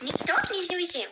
Никто не друзей.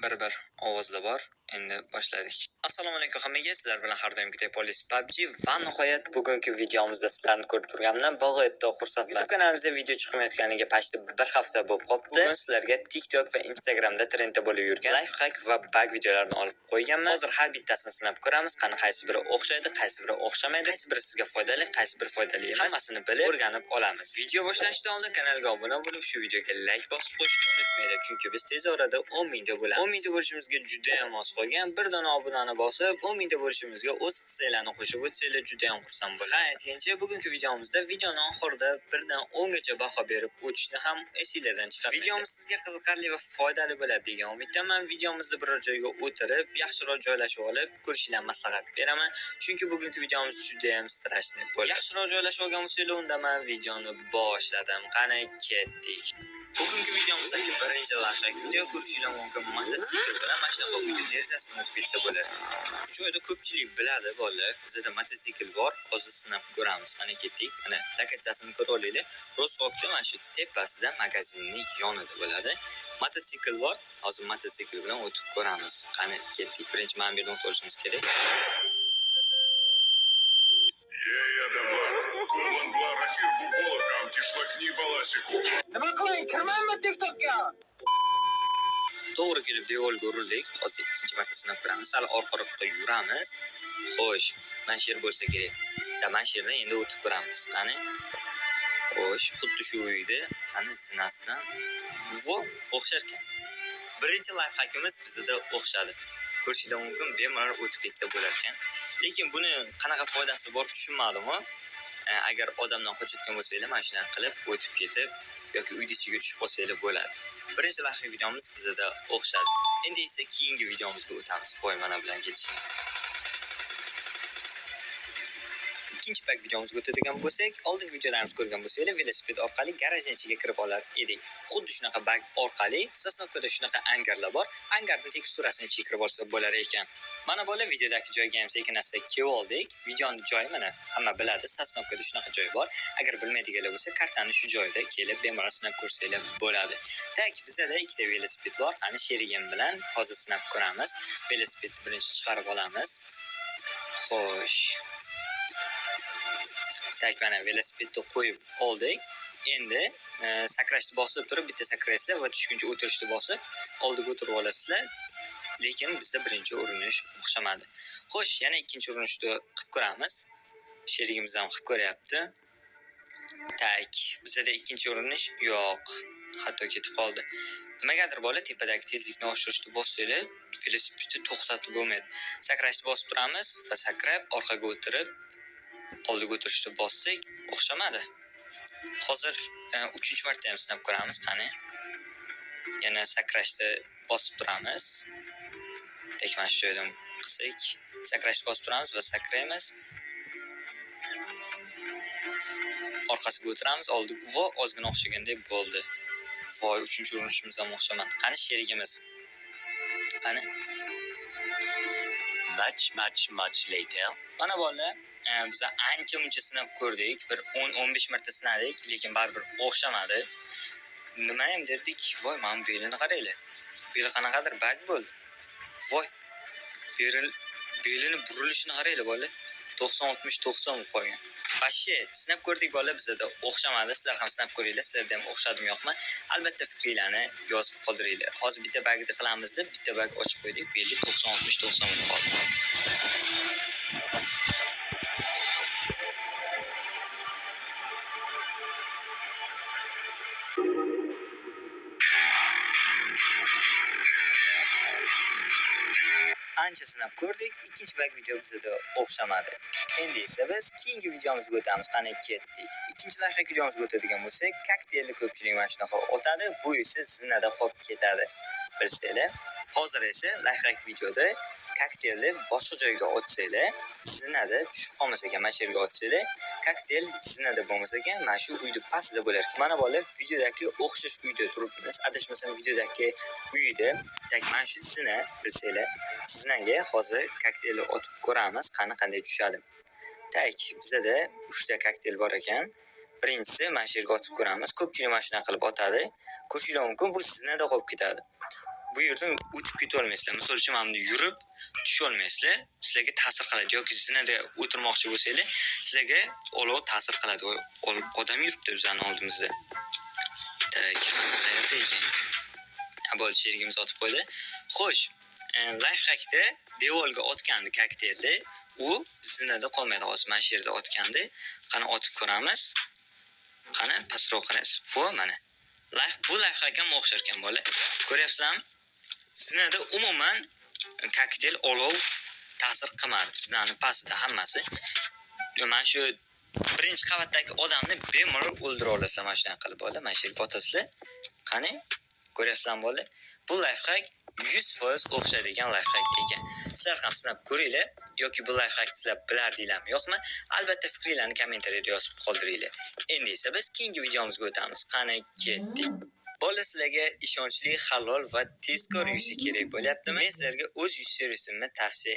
Bir-bir ovozda bor. Endi boshladik. Assalomu alaykum hammaga. Sizlar bilan har doimgidek Polis PUBG va nihoyat bugungi videomizda sizlarni ko'rib turganimdan bag'oyatda xursandman. YouTube kanalimizda video chiqmayotganiga почти bir hafta bo'lib qolibdi. Bugun sizlarga TikTok va Instagramda trendda bo'lib yurgan lifehack va bug videolarini olib qo'yganman. Hozir har bittasini sinab ko'ramiz. Qani qaysi biri o'xshaydi, qaysi biri o'xshamaydi, qaysi biri sizga foydali, qaysi biri foydali emas. Hammasini bilib, o'rganib olamiz. Video boshlanishidan oldin kanalga obuna bo'lib, shu videoga like bosib qo'yishni unutmanglar, chunki biz tez orada 10 mingta bo'lamiz. 10 mingta bo'lishimizga juda ham oz qolgan. Bir dona obunani bosib, 10 mingta bo'lishimizga o'z hissanglarni qo'shib o'tsanglar juda ham xursand bo'laman. Ha, aytgancha, bugungi videomizda videoni oxirida 1dan 10 gacha baho berib o'tishni ham esinglardan chiqarmanglar. Videomiz sizga qiziqarli va foydali bo'ladi degan umiddaman. Videomizni biror joyga o'tirib, yaxshiroq joylashib olib ko'rishinglarni maslahat beraman. Chunki bugungi videomiz juda ham strashniy bo'ladi. Yaxshiroq joylashib olgan bo'lsanglar, unda men videoni boshladim. Qani ketdik. Bugungi videomizdagi birinchi lifehack video ko'rishinglar mumkin. Mototsikl bilan mana shunaqa uyni derazasidan o'tib ketsa bo'ladi. Bu joyda ko'pchilik biladi bolalar. Bizda mototsikl bor. Hozir sinab ko'ramiz. Qani ketdik. Mana lokatsiyasini ko'rib olinglar. Rosvokda mana shu tepasida magazinning yonida bo'ladi. Mototsikl bor. Hozir mototsikl bilan o'tib ko'ramiz. Qani ketdik. Birinchi mana bu yerdan o'tib olishimiz kerak. Ey odamlar, ko'rmanglar axir bu bola ham qishloqning bolasiku. Nima qiling, kirmaymi TikTokka? To'g'ri kelib devorga urildik. Hozir ikkinchi marta sinab ko'ramiz. Sal orqaroqqa yuramiz. Xo'sh, mana shu yer bo'lsa kerak. Da mana shu yerdan endi o'tib ko'ramiz. Qani? Xo'sh, xuddi shu uyda, qani zinasidan. Vo, o'xshar ekan. Birinchi lifehackimiz bizda o'xshadi. Ko'rishinglar mumkin, bemalol o'tib ketsa bo'lar ekan. Lekin buni qanaqa foydasi bor tushunmadim-u. Agar odamdan qochayotgan bo'lsanglar, mana shunaqa qilib o'tib ketib yoki uyni ichiga tushib qolsanglar bo'ladi. Birinchi lifehack videomiz bizda o'xshadi. Endi esa keyingi videomizga o'tamiz. Voy, mana bilan ketishni. Ikkinchi bug videomizga o'tadigan bo'lsak, oldingi videolarimizni ko'rgan bo'lsanglar, velosiped orqali garajning ichiga kirib olar edik. Xuddi shunaqa bug orqali Sosnovkada shunaqa angarlar bor. Angarning teksturasini ichiga kirib olsa bo'lar ekan. Mana bola videodagi joyga ham sekin asta kelib oldik. Videoning joyi mana hamma biladi, Sosnovkada shunaqa joy bor. Agar bilmaydiganlar bo'lsa, kartani shu joyda kelib bemalol sinab ko'rsanglar bo'ladi. Так, bizada ikkita velosiped bor. Qani sherigim bilan hozir sinab ko'ramiz. Velosipedni birinchi chiqarib olamiz. Xo'sh. Так, mana velosipedni qo'yib oldik. Endi sakrashni bosib turib bitta sakraysizlar va tushguncha o'tirishni bosib oldiga o'tirib olasizlar. Lekin bizda birinchi urinish o'xshamadi. Xo'sh, yana ikkinchi urinishni qilib ko'ramiz. Sherigimiz ham qilib ko'ryapti. Так, bizada ikkinchi urinish yo'q. Hatto ketib qoldi. Nimagadir bola tepadagi tezlikni oshirishni bossanglar, velosipedni to'xtatib bo'lmaydi. Sakrashni bosib turamiz va sakrab orqaga o'tirib oldiga o'tirishni bossak o'xshamadi. Hozir uchinchi marta ham sinab ko'ramiz. Qani. Yana sakrashni bosib turamiz. Tak, mana shu joydan qilsak, sakrashni bosib turamiz va sakraymiz. Orqasiga o'tiramiz, oldi va ozgina o'xshagandek bo'ldi. Voy, uchinchi urinishimiz ham o'xshamadi. Qani sherigimiz? Qani? Much, much, much later. Mana bolalar, biz ancha muncha sinab ko'rdik. Bir 10-15 marta sinadik, lekin baribir o'xshamadi. Nima ham derdik? Voy, mana bu belini qaranglar. Beli qanaqadir bug bo'ldi. Voy. Belini burilishini qaranglar bolalar. 90 60 90 bo'lib qolgan. Вообще, sinab ko'rdik bolalar, bizada o'xshamadi. Sizlar ham sinab ko'ringlar, sizlarda ham o'xshadimi yo'qmi? Albatta fikringlarni yozib qoldiringlar. Hozir bitta bugni qilamiz deb bitta bug ochib qo'ydik. Beli 90 60 90 bo'lib qoldi. Ancha sinab ko'rdik, ikkinchi bug video bizada o'xshamadi. Endi esa biz keyingi videomizga o'tamiz. Qani ketdik. Ikkinchi lifehack videomizga o'tadigan bo'lsak, kokteylni ko'pchilik mana shunaqa otadi, bu esa zinada qolib ketadi. Bilsanglar, hozir esa lifehack videoda kokteylni boshqa joyga otsanglar, zinada tushib qolmas ekan. Mana shu yerga otsanglar, kokteyl zinada bo'lmas ekan, mana shu uyni pastida bo'lar ekan. Mana bolalar videodagi o'xshash uyda turibmiz. Adashmasam videodagi uyda, так, mana shu zina, bilsanglar, zinaga hozir kokteylni otib ko'ramiz, qani qanday tushadi. Так, bizada 3 ta kokteyl bor ekan. Birinchisi, mana shu yerga otib ko'ramiz. Ko'pchilik mana shunaqa qilib otadi. Ko'rishinglar mumkin, bu zinada qolib ketadi. Bu yerdan o'tib ketolmaysizlar. Misol uchun, mana bunda yurib tusholmaysizlar. Sizlarga ta'sir qiladi yoki zinada o'tirmoqchi bo'lsanglar, sizlarga olov ta'sir qiladi. Voy, odam yuribdi bizani oldimizda. Так, qayerda ekan? Ha, bo'ldi, sherigimiz otib qo'ydi. Xo'sh, lifehackda devorga otgandi kokteylni, u zinada qolmaydi. Hozir mana shu yerda otgandi. Qani, otib ko'ramiz. Qani, pastroq qaraysiz. Vo, mana. Bu lifehack ham o'xshar ekan, bola. Ko'ryapsizlarmi? Zinada umuman kokteyl olov ta'sir qilmadi. Zinani pastida hammasi. Mana shu birinchi qavatdagi odamni bemalol o'ldira olasizlar mana shunaqa qilib, bola. Mana shu yerga otasizlar. Qani, ko'ryapsizlarmi, bola? Bu lifehack 100% o'xshaydigan lifehack ekan. Sizlar ham sinab ko'ringlar yoki bu lifehackni sizlar bilardinglarmi, yo'qmi? Albatta, fikringlarni kommentariyada yozib qoldiringlar. Endi esa biz keyingi videomizga o'tamiz. Qani, ketdik. Bola, sizlarga ishonchli, halol va tezkor UC kerak bo'lyaptimi? Men sizlarga o'z UC servisimni tavsiya